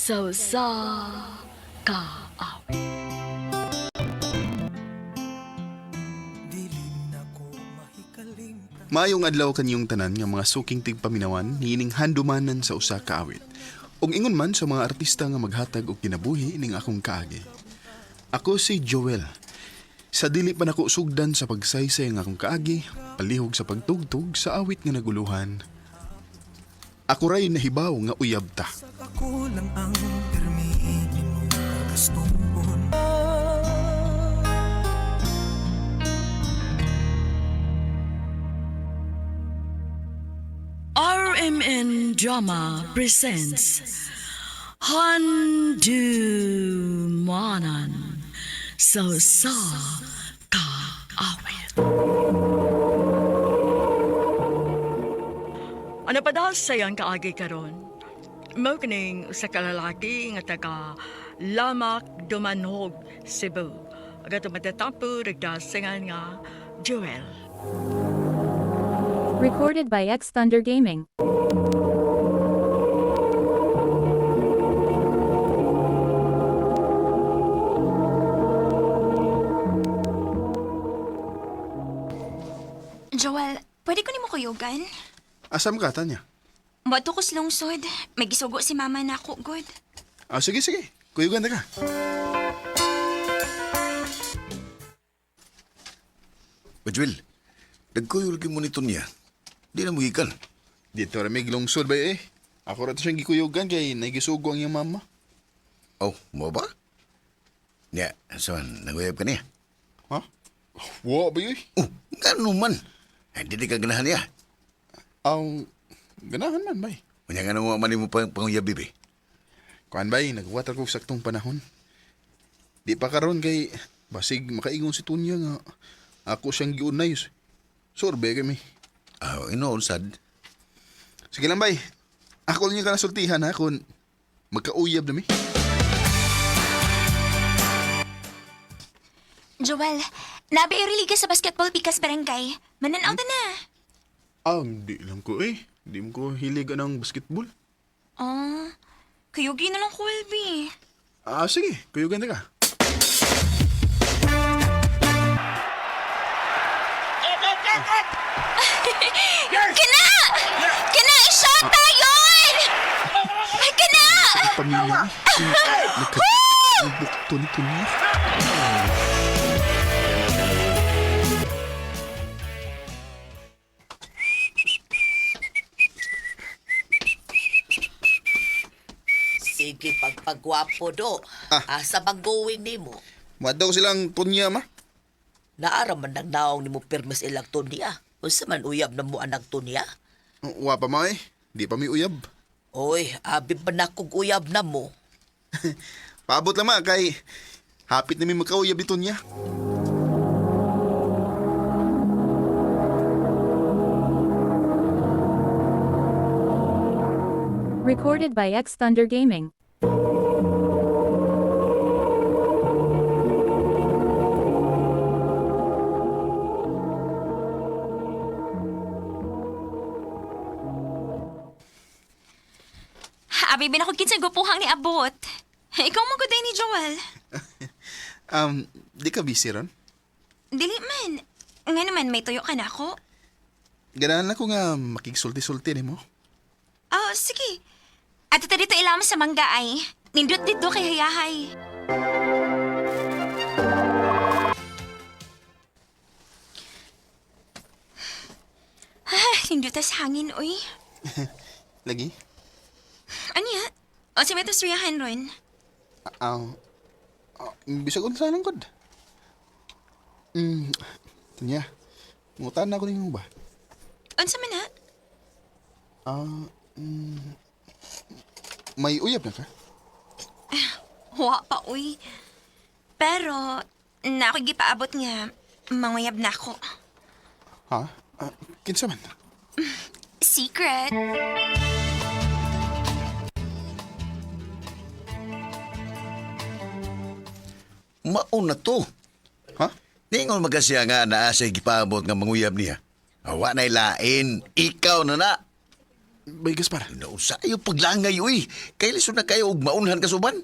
Sa usa ka awit. Maayong adlaw kaniyong tanan nga mga suking tigpaminawan niining handumanan sa usa ka awit. Ug ingon man sa mga artista nga maghatag og kinabuhi ning akong kaagi. Ako si Joel. Sa dili pa nako sugdan sa pagsaysay ng akong kaagi, palihog sa pagtugtog sa awit nga naguluhan. Ako ray nahibaw nga uyab ta. Ako lang ang permitin mo pagastuon. RMN Drama presents Handumanan sa usa ka awit. Ano pa dahil sayang kaagi karon? Mao kining usa ka lalaki nga taga Lamak Dumanhog, Cebu. Aga tumatatampo nagdasingan nga Joel. Recorded by X Thunder Gaming. Joel, pwede ko nimo kuyugan? Asam ka, Tanya? Moadto ko sa lungsod. May gisugo si mama na ako, good. Ah, sige, sige. Kuyugan na ka. Bajwil, nagkuyol mo nito niya. Di na mo gikan. Dito ra may lungsod ba eh. Ako ra to siyang gikuyugan kay nagisugo ang iyang mama. Oh, mo ba? Niya, saan, naguyab ka niya? Ha? Wa ba yun? Oh, gano'n man. Hindi di ka ganahan niya. Ang ganahan man bay. Unya nga naman man mo pang panguyab, bibi. Kuan bay, nagwater ko saktong panahon. Di pa karon kay basig makaingon si Tunya nga ako siyang giunay. Sorbe kami. Ah, inoon sad. Sige lang bay. Ako niya ka nasultihan ha kung magkauyab na mi. Joel, nabi ay liga sa basketball pikas barangay. Mananaw ta na. Ah, di lang ko eh. Di mo ko hilig ang basketball. Oh, kuyugi na lang ko, Albi. Ah, sige. Kuyugan na ka. Kana! Kana, i-shot tayon! Ay, kana! Pamilya eh. Kung nagka... Ang bukto ni Tunya. Sige, pagpagwapo do. Ah. Asa bang going nimo? Madaw silang Tunya ma. Naara man nang naong nimo pirmis ilang tunya. Unsa man uyab na mo anak tunya? Wa pa ma eh. Di pa mi uyab. Oy, abi man akong uyab na mo. Paabot lang ma kay hapit na mi magkauyab ni Tunya. Recorded by X Thunder Gaming. Abi, binakog kinsa gupuhang ni Abot. Ikaw mo guday ni Joel. Di ka busy ron? Dili man. Nga naman, may tuyo ka na ako. Ganahan lang ko nga makigsulti-sulti nimo. Oh, sige. Ato ta dito ilam sa mangga ay. Nindot dito kay hayahay. Ah, nindot tas hangin, uy. Lagi? Ano ya? O sa may tasriyahan ron. Ah, ah, bisag unsa lang gud. Tunya. Ngutan na ko nimo ba? Unsa man na? Ah, may uyab na ka? Wa pa, uy. Pero, na ako'y gipaabot nga, manguyab na ako. Ha? Ah, kinsa man? Secret. Maon na to. Ha? Ningon magkasiya nga naa sa gipaabot nga manguyab niya. Awa na ilain, ikaw na na. Bay Gaspar. Nausa ayo paglangay uy. Kay lisod na kayo og maunhan ka suban.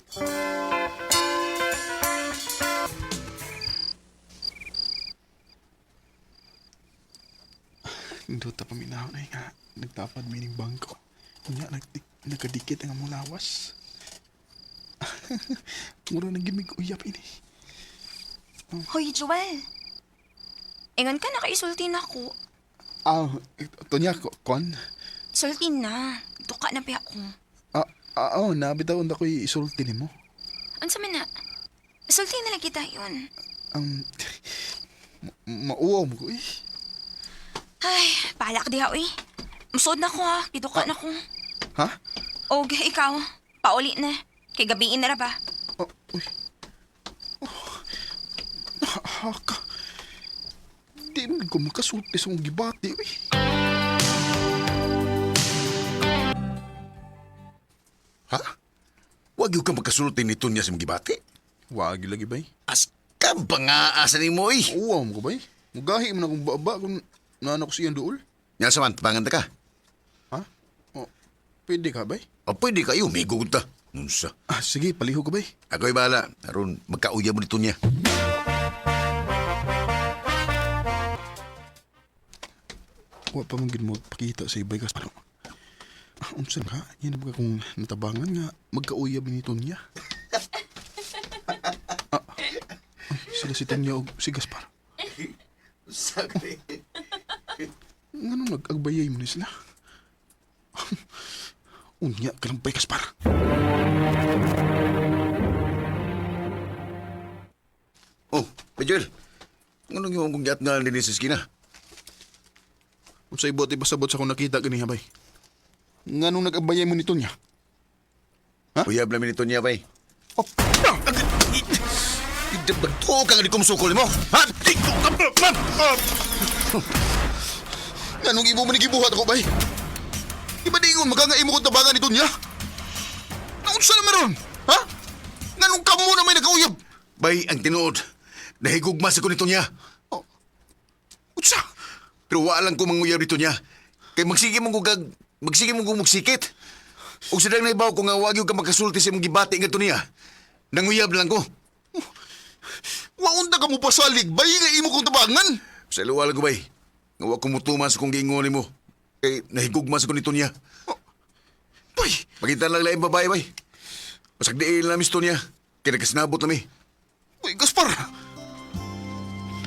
Nindot paminaw na nga. Nagtapad mining bangko. Unya, nagkadikit ang among lawas. Mura nang gimig uyap ini. Hoy, Joel. Ingon ka nakaisulti na ako. Ah, Tonya, kon? Sulti na. Duka na pa ako. Ah, ah, oh, nabitaw na ko'y isulti nimo. Unsa man na? Sulti na lang kita yun. Mauwaw mo ko eh. Ay, bahala ka diha, uy. Musod na ko ha. Giduka na ko. Ha? Og ikaw, pauli na. Kay gabiin na ra ba? Oh, uy. Oh, nahaka. Di mo ko makasulti sa mong gibati, uy. Ha? Wag yun ka magkasulti ni Tonya sa mga gibati. Wagi lagi, bay. As ka ba nga asa ni mo eh? Uwaw mo ko, bay. Mugahi mo na kung baba kung naano ko siyang duol. Nga sa man, tabangan ta ka. Ha? Oh, pwede ka, bay? O pwede kayo, may gugod ta. Unsa. Ah, sige, palihog ka, bay. Ako'y bahala. Aron, magkauya mo ni Tonya. Wa pa man gid mo pakita sa ibay kas. Ah, unsa ka? Yan ba kung natabangan nga magkauyab ni Tonya? Ah, ay, sila si Tonya og si Gaspar. Sakri. Ngano nag-agbayay mo ni sila? Unya ka lang bay Gaspar. Oh, Joel. Anong yung kong yat nga nini sa eskina? Unsay buot ipasabot sa akong nakita ganiha bay? Nganong nag-agbayay mo ni Tonya? Ha? Uyab namin ni Tonya, bay. Oh, Magtuo ka nga di kumsukol mo. Ha? Di ko ka man! Nganong imo man gibuhat ako bay? Iba di ingon maka nga imo kong tabangan ni Tonya? Naunsa na maron? Ha? Nganong kamo na may nagkauyab? Bay, ang tinuod. Nahigugma sa ko ni Tonya. Oh. Unsa? Pero wala lang ko manguyab ni Tonya. Kay magsige mong gugag, magsige mong gumugsikit. Ug sa dang naibaw ko nga wag yung ka makasulti sa imong gibati nga niya. Nanguyab lang ko. Waunta ka mo pasalig bay nga imo kong tabangan. Sa luwa lang ko bay. Nga wa ko mutuma sa kong giingon nimo. Kay nahigugma sa ko ni Tonya. Bay, Pakita lang laing babae bay. Basag diin lang misto niya. Kay nagkasinabot na mi. Uy, Gaspar.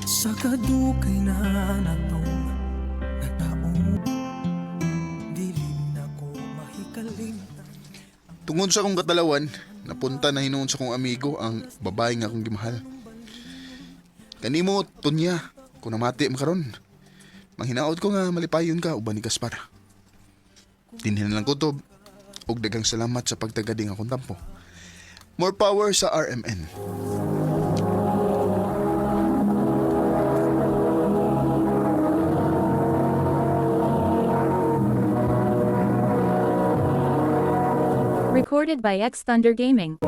Sa kadukay na natong nataong Dili na ko mahikalimtan. Tungod sa akong katalawan, napunta na hinuon sa akong amigo ang babae nga akong gimahal. Kanimo, Tonya, kung namati mo karon. Manghinaot ko nga malipayon ka uban ni Gaspar. Dinhin lang ko to, ug daghang salamat sa pagtagading akong tampo. More power sa RMN. Recorded by X Thunder Gaming.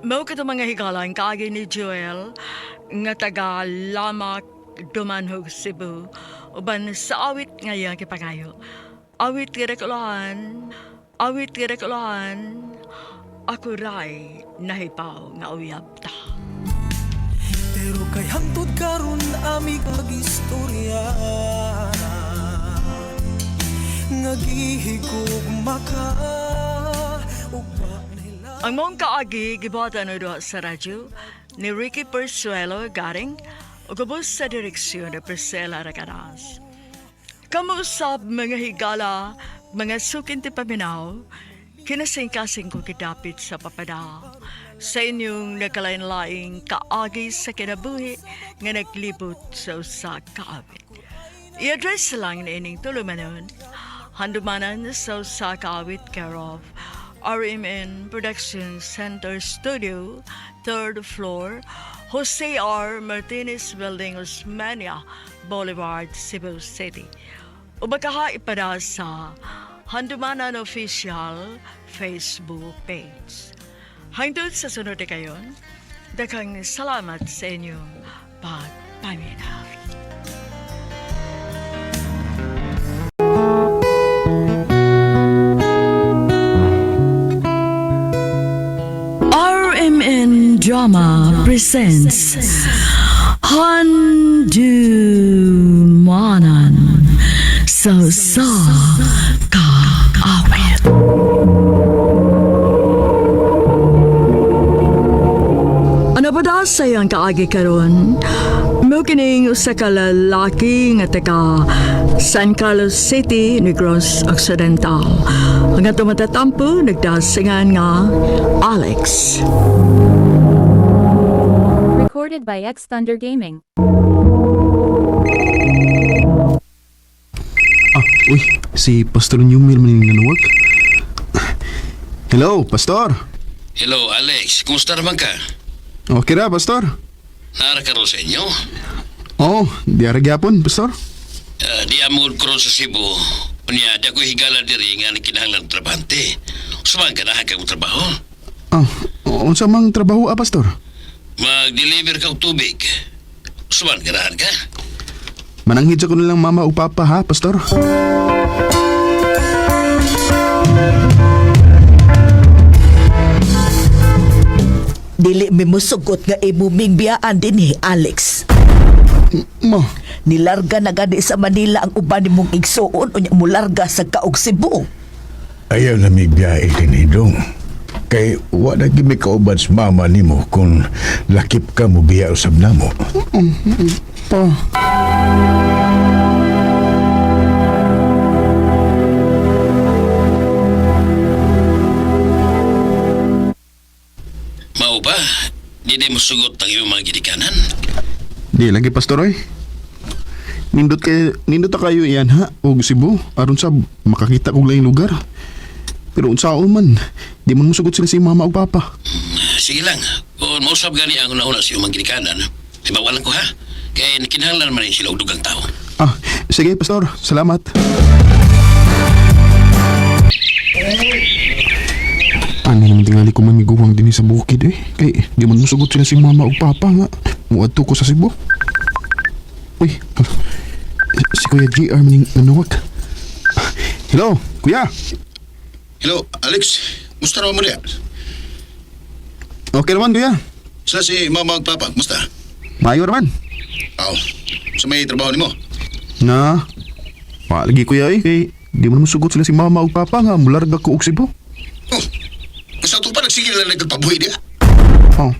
Mao kato mga higalan kaagi ni Joel nga taga Lamak, Dumanhog, Cebu uban sa awit nga iyang gipangayo. Awit nga dakulahan, awit nga dakulahan, ako ray nahipaw nga uyab ta. Pero kay hangtod karon ami kag istorya nga gihigugma ka ug wa nila. Ang mong kaagi gibuhatan na duha sa radyo ni Ricky Persuelo Garing ug ubos sa direksyon ni Priscilla Raganas. Kamuusap mga higala, mga sukin ti paminaw, kinasingkasing ko kidapit sa papada. Sa inyong nagkalain-laing kaagi sa kinabuhi nga naglibot sa usa ka awit. I-address lang na ining tulumanon, handumanan sa usa ka awit care of RMN Production Center Studio, third floor, Jose R. Martinez Building, Osmania Boulevard, Cebu City. O baka ipada sa Handumanan Official Facebook page. Hangtod sa sunod na kayon, daghang salamat sa inyong pagpaminaw. presents Handumanan sa sa kaawit. Ano ba da sa iyang kaagi karon? Mo kining usa ka lalaki nga taga San Carlos City, Negros Occidental. Ang ato matatampo nagdasingan nga Alex. Recorded by X Thunder Gaming. Ah, uy, si Pastor Newmil man yung nanuwag. Hello, Pastor. Hello, Alex. Kumusta naman ka? Okay ra, Pastor. Nara ka ron sa inyo? Oo, oh, di ara gyapon, Pastor. Di amod ko ron sa Cebu. Unya, di ako higala diri nga kinahanglan trabahante. Sumang ganahan ka mong trabaho. Ah, unsa mang trabaho ah, Pastor? Mag-deliver ka og tubig. Suman ganahan ka? Mananghid sa ko na lang mama o papa ha, Pastor. Dili mi musugot nga imo ming biyaan dinhi, Alex. Ma, Nilarga na gani sa Manila ang uban nimong igsuon unya mularga sa kaog Cebu. Ayaw na may biyahe kinidong. Kay wa na gimi kauban sa mama nimo kung lakip ka mo biya usab namo. pa. Mao ba? Di di mo sugot ang iyong mga gidikanan? Di lagi, Pastor, oy. Nindot kay nindot ta kayo iyan ha og Cebu aron sa makakita kog laing lugar. Pero unsaon man, di man musugot sila si mama ug papa. Sige lang. Kung mausap gani ang una-una sa iyong mga gidikanan, ibawalan ko ha. Kay kinahanglan man rin sila og dugang tao. Ah, sige, Pastor. Salamat. Ano naman tingali ko mamiguwang din sa bukid eh. Kay di man musugot sila si mama ug papa nga. Muadto ko sa Cebu. Uy, hala. Si Kuya JR man yung nanuwag. Hello, Kuya. Hello, Alex. Musta naman mo niya? Okay naman, Kuya. Sila si mama ug papa, musta? Maayo naman. Aw, sa may trabaho nimo. Na, palagi kuya eh. Kay di man musugot sila si mama ug papa nga mularga ko og Cebu. Oh, sa ato pa nagsige lang nagpabuhi diya. Oh,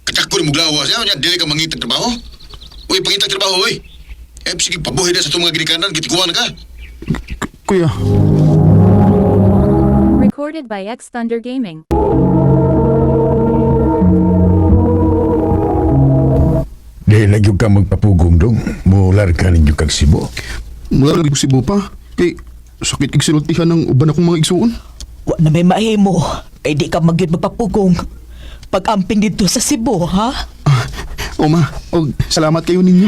Katakko ni muglawa siya, nya dili ka mangitag trabaho. Uy, pangitag trabaho, uy. Eh, sige, pabuhi na sa itong mga ginikanan, kitikuan ka. kuya. Recorded by X Thunder Gaming. Dili na gyud ka magpapugong dong. Mular ka ninyo kag Cebu. Mularga ko Cebu pa. Kay sakit igsultihan ng uban akong mga igsuon. Wa na may mahimo kay di ka magyud magpapugong. Pag-amping didto sa Cebu, ha? Ah, oma, og salamat kayo ninyo.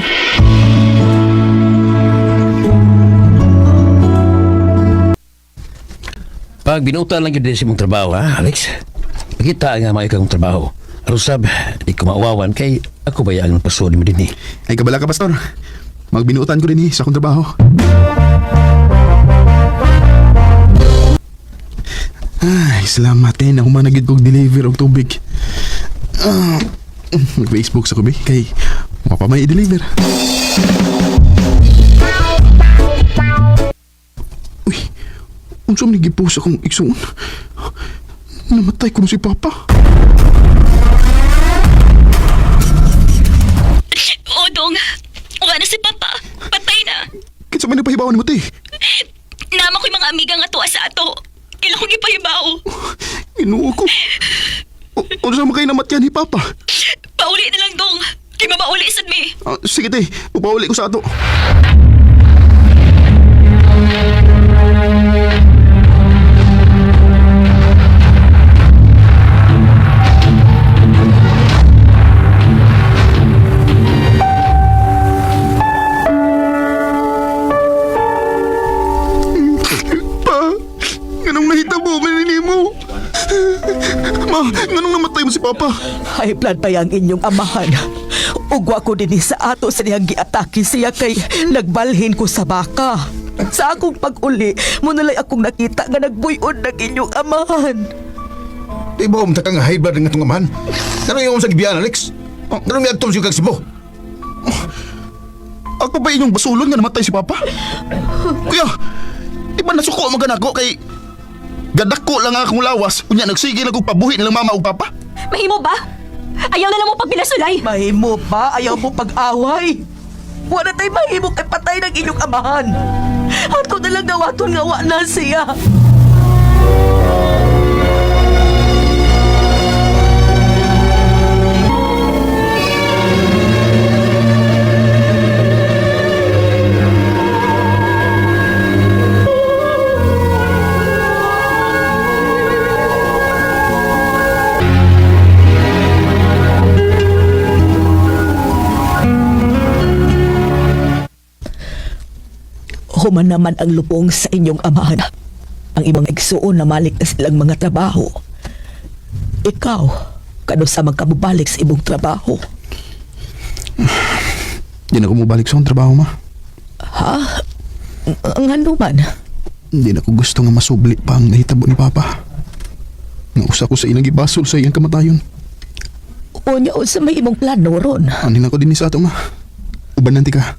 Pag binuta lang yun din sa imong trabaho, ha, Alex? Kita nga maayo kang trabaho. Aron sab, di ko mauwawan kay ako ba ang pasuod mo din eh. Ay kabala ka, pastor. Magbinuotan ko din eh sa akong trabaho. Ay, salamat eh. Nahuman na gid kog deliver og tubig. Ah, mag-Facebook sa kubi kay wa pa may i-deliver. Uy, unsa man gipost akong igsuon? Namatay ko na si Papa. Odong, wala na si Papa. Patay na. Kinsa man napahibawan nimo te? Nama ko'y mga amiga nga tuwa sa ato. Kailan ko gipahibaw. Ginoo ko. Unsa man kay namatyan ni Papa? Pauli na lang dong. Kay mabauli sad mi. Ah, sige te, upauli ko sa ato. Pa, nganong nahitabo man nimo? Ma, nganong namatay mo si Papa? High blood pa yang inyong amahan. Ugwa ko dinhi sa ato sa niyang giatake siya kay nagbalhin ko sa baka. Sa akong pag-uli, munalay akong nakita nga nagbuyon ng inyong amahan. Di ba umta ka nga high blood nga itong amahan? Ano yung sa gibiyan, Alex? Nganong miadto siya kag Cebu? Ako ba inyong basulon nga namatay si Papa? Kuya, di ba nasuko man ka nako kay gadako lang ang akong lawas, unya nagsige lang kong pabuhi nilang mama ug papa? Mahimo ba? Ayaw na lang mo pagpinasulay. Mahimo ba? Ayaw mo pag-away. Wala tay mahimo kay patay ng inyong amahan. Ato na lang dawaton nga wa na siya. Human naman ang lupong sa inyong amahan. Ang ibang igsuon na malik na silang mga trabaho. Ikaw, kano sa magkabubalik sa ibong trabaho. Di na ko mubalik sa akong trabaho, ma. Ha? Ang ano man? Hindi na ko gusto nga masubli pa ang nahitabo ni Papa. Nga usa ko sa ilang gibasol sa iyang kamatayon. Unya, unsa may imong plano ron? Anin ako din sa ato, ma. Uban nanti ka.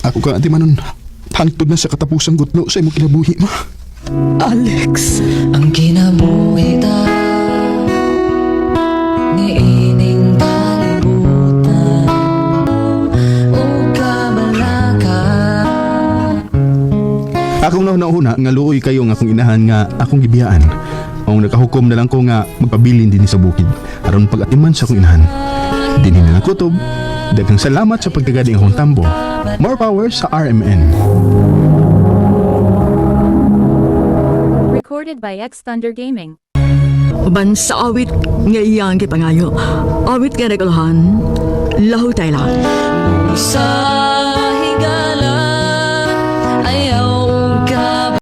Ako ka, anti manon. Hangtod na sa katapusang gutlo sa imong kinabuhi, ma. Alex, Ang kinabuhi ta Niining kalibutan O kabalaka. Akong nauna-una nga luoy kayo nga akong inahan nga akong gibiyaan. Ang nakahukom na lang ko nga magpabilin din sa bukid aron pag-atiman sa akong inahan. Dinhi na lang kutob. Daghang salamat sa pagtagad ng akong tambo. More power sa RMN. Recorded by X Thunder Gaming. Uban sa awit nga iyang gipangayo. Awit nga naguluhan, lahutay lang. Sa